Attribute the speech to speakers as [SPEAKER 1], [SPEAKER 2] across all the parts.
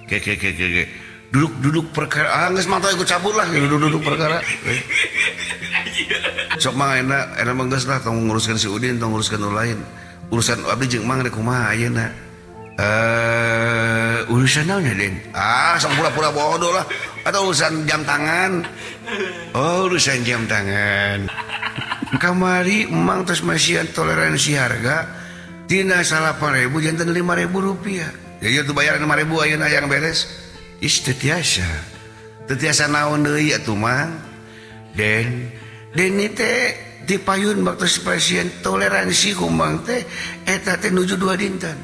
[SPEAKER 1] Ke ke ke ke ke. Duduk-duduk perkara. Ah geus mah tong ikut campur lah duduk-duduk perkara. Sok mang ayeuna ayeuna mah geus lah tong nguruskeun si Udin tong nguruskeun nu lain. Urusan abdi jeung mang rek kumaha ayeuna. Urusan naon nya Den? Ah sok pura-pura bodoh lah. Atau urusan jam tangan. Oh urusan jam tangan. Kamari emang terus masihan toleransi harga tina 8.000 janten 5.000 rupiah. Ya ieu tuh bayar 5.000 ayeuna yang beres. Ih teu tiasa. Teu tiasa naon deui atuh mang. Den, Deni teh dipayun waktu pasien toleransi kumbang teh eta teh nuju 2 dinten.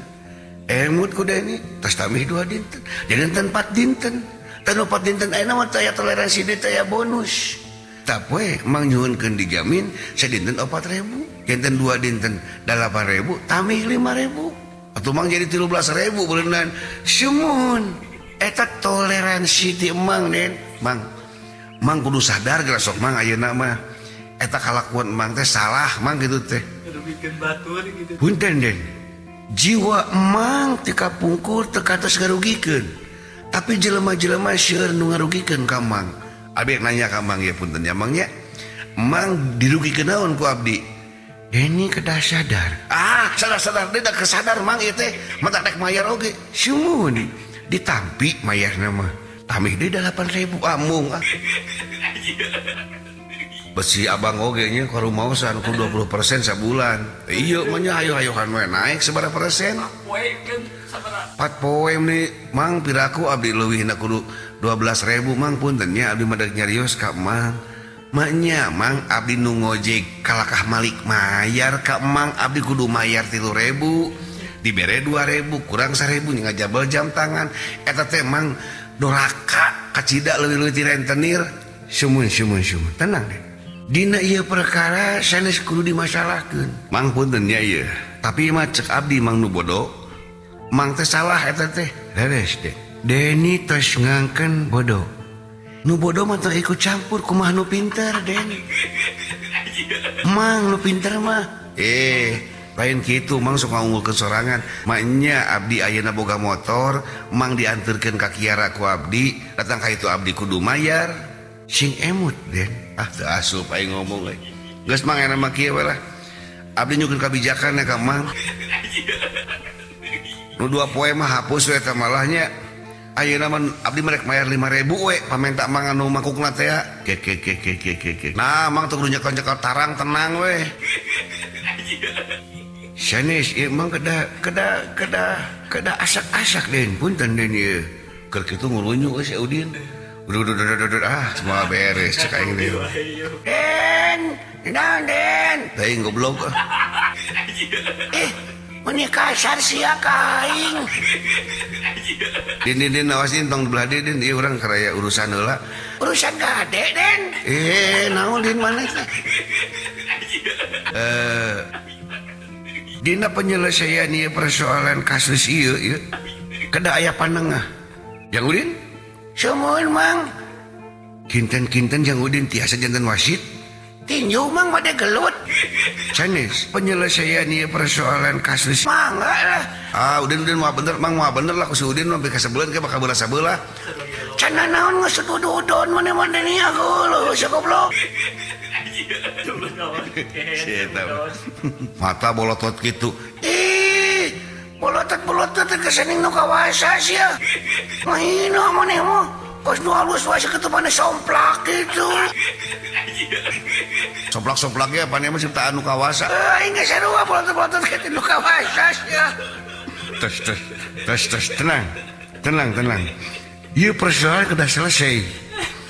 [SPEAKER 1] Emut ku Deni tas tamih 2 dinten. Jadi dinten 4 dinten. Tanu 4 dinten ayeuna mah teu aya toleransi deui teh aya bonus. Tap we mang nyuhunkeun dijamin sadinten 4.000, janten 2 dinten 8.000, tamih 5.000. Atuh mang jadi 13.000 beureunnan. Sumuhun eta toleransi ti emang Den. Mang, mang kudu sadar geura sok mang ayeuna mah. Eta kalakuan emang teh salah mang kitu teh.
[SPEAKER 2] Ngarugikeun batur gitu.
[SPEAKER 1] Punten Den. Jiwa emang ti kapungkur teu kantos ngarugikeun. Tapi jelema-jelema seueur nu ngarugikeun ka mang. Abi nanya ka mang ya punten ya mang nya. Mang dirugikeun naon ku abdi? Deni kedah sadar. Ah, sadar-sadar deui da kesadar mang ieu teh. Mata rek mayar oge. Sumuhun ditampi mayarna mah. Tamih deui 8.000 amung ah. Besi abang oge nya karumaosan ku 20% sabulan. Ieu mah nya hayo-hayohan we naik sabaraha persen. 4 poe nih mang piraku abdi leuwihna kudu 12.000 mang punten nya abdi mah dek nyarios ka mang. Maknya mang abdi nu ngojek kalakah malik mayar ka mang abdi kudu mayar 3.000 dibere 2.000 kurang 1.000 ngajabel jam tangan eta teh mang doraka kacida leuwih-leuwih ti rentenir. Sumun sumun sumun tenang deh. Dina ieu perkara sanes kudu dimasalahkeun. Mang punten nya ieu. Tapi mah cek abdi mang nu bodoh. Mang teh salah eta teh. Leres deh. Deni tos ngangkeun bodoh. Nu bodoh mah teu ikut campur kumaha nu pinter Deni. Mang nu pinter mah. Lain kitu mang sok ngungulkeun sorangan. Maknya abdi ayeuna boga motor, mang dianterkeun ka Kiara ku abdi, datang ka itu abdi kudu mayar. Sing emut Den. Ah teu asup aing ngomong euy. Geus mang ayeuna mah kieu we lah. Abdi nyukeun kabijakan ya ka mang. Nu 2 poe mah hapus we eta malahnya. Ayeuna mah abdi merek mayar 5.000 we pamenta mang anu mangkukna teh ya. Ke ke ke ke ke ke ke. Nah mang teu kudu nyekel-nyekel tarang tenang we. Sanes ieu mang kedah kedah kedah kedah asak-asak Den punten Den ieu. Keur kitu ngurunyu euy si Udin. Udah, udah, udah, udah, udah, ah, semua beres cek aing teh. Den, naon Den? Teuing goblok. Meni kasar sia ka aing. Din, din, din, awas din, tong belah din, din, ieu urang karaya urusan heula. Urusan gade, Den. Naon din maneh teh? Dina penyelesaian ieu persoalan kasus ieu, ieu kedah aya panengah. Jang Udin? Sumuhun mang. Kinten-kinten Jang Udin tiasa janten wasit. Tinju mang bade gelut. Sanes penyelesaian ieu persoalan kasus mangga lah. Ah Udin Udin mah bener mang mah bener lah ku si Udin mah beka sabeuleuh ke bakal belah sabelah. Cenah naon geus dududon maneh-maneh nih aku leuh sia goblok. Mata bolotot kitu. Ih, bolotot-bolotot teh kesening nu kawasa sia. Mahina maneh mah. Kos nu halus wae sakitu maneh somplak kitu. Somplak-somplaknya paneh mah ciptaan nu kawasa. Aing geus sarua bolotot-bolotot kitu nu kawasa sia. Tes tes tes tes tenang. Tenang tenang. Ieu persoalan kedah selesai.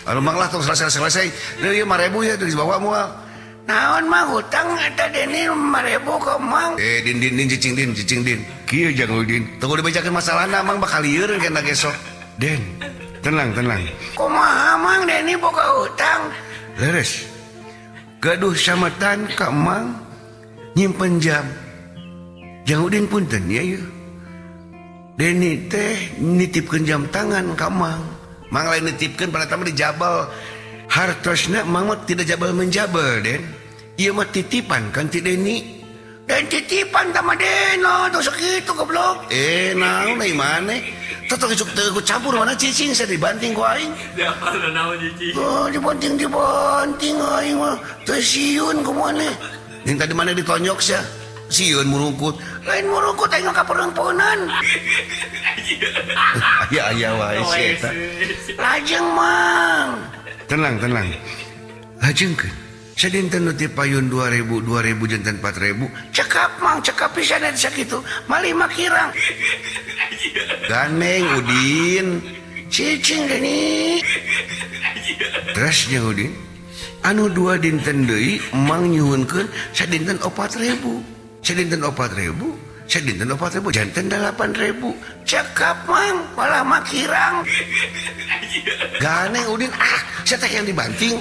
[SPEAKER 1] Anu mang lah tong selesai-selesai. Deui ieu 5.000 ya dibawa moal. Naon mah hutang eta Deni 5.000 ka mang. Din din din cicing din cicing din. Kieu Jang Udin. Tunggu dibejakeun masalahna mang bakal lieur kena gesok. Den, tenang tenang. Kumaha mang Deni boga hutang? Leres. Gaduh sametan ka mang nyimpen jam. Jang Udin punten ya ieu. Deni teh nitipkeun jam tangan ka mang. Mang lain nitipkeun pada tamu dijabel. Hartosna mang mah tidak jabel menjabel Den. Ieu mah titipan kan ti Deni. Dan titipan sama Deno tuh segitu goblok. Naon deui maneh? Tong isuk teu ikut campur mana cicing saya dibanting ku aing. Oh, dibanting aing mah. Teu sieun ku maneh. Yang tadi mana ditonyok sia. Sieun murungkut. Lain murungkut aing mah kapereungpeunan. Aya aya wae si eta. Lajeng Mang. Tenang. Lajengkeun. Sadinten nu ti payun 2000 2000 janten 4000. Cekap Mang, cekap pisan eta sakitu. Malih mah kirang. Ganeng Udin. Cicing Deni. Terusnya Udin. Anu dua dinten deui Mang nyuhunkeun sadinten 4000. Sadinten 4000, sadinten 4000 janten 8000. Cekap Mang, malah mah kirang. Ganeng Udin, ah, saya teh yang dibanting.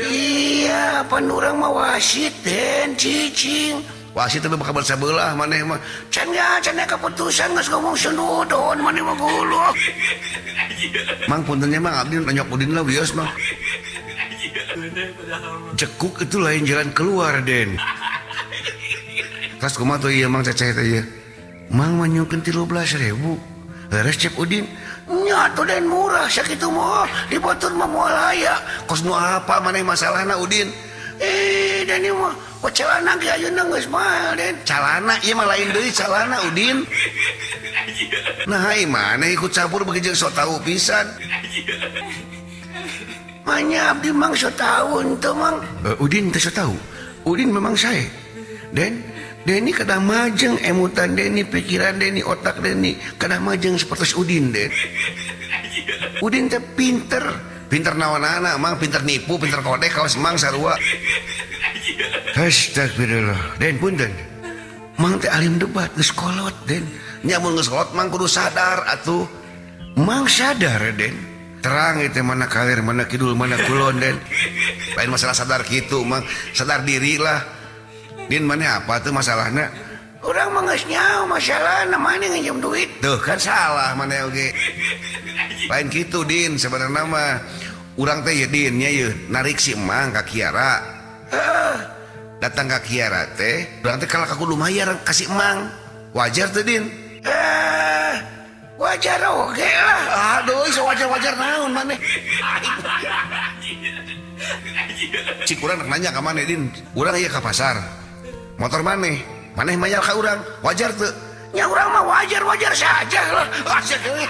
[SPEAKER 1] Iya, pan urang mah wasit den cicing. Wasit teh bakal sabelah maneh mah. Can ya keputusan geus ngomong sundudon maneh mah goblok. Mang puntennya Mang abdi nanyok Udin lah wios Mang. Cekuk itu lain jalan keluar den. Terus kumaha tuh ieu Mang ceceh teh ieu. Mang manyungkeun 13.000. Leres cep Udin. Nya atuh den murah sakitu mah dibatur mah moal aya. Kos nu apa maneh masalahna Udin? Dan ieu mah celana ge ayeuna geus mahal den. Calana ieu mah lain deui calana Udin. Nah, ai maneh ikut campur begitu sok tahu pisan. Manya abdi Mang sok tahu henteu Mang. Udin teh sok tahu. Udin memang sae. Den Deni kedah majeng emutan Deni, pikiran Deni, otak Deni kedah majeng seperti Udin Den. Udin teh pinter, pinter naon-naon Mang, pinter nipu, pinter kodek kaos Mang sarua. Astagfirullah. Den punten. Mang teh alim debat geus kolot Den. Nya mun geus kolot Mang kudu sadar atuh. Mang sadar Den. Terang itu mana kalir, mana kidul, mana kulon Den. Lain masalah sadar kitu Mang, sadar diri lah. Din mana apa tuh masalahnya? Urang mah geus nyaho masalahna maneh nginjem duit. Tuh kan salah maneh oge. Lain kitu Din sebenarnya mah. Urang teh ye Din nya ye narik si Mang ka Kiara. Heeh. Datang ka Kiara teh, urang teh kalah ka kudu mayar ka si Mang. Wajar teh Din? Wajar oge lah. Aduh, so wajar-wajar naon maneh. Cik urang nanya ka maneh Din. Urang ieu ka pasar. Motor maneh, maneh mayar ka urang, wajar teu? Nya urang mah wajar-wajar saja lah. Wajar deui.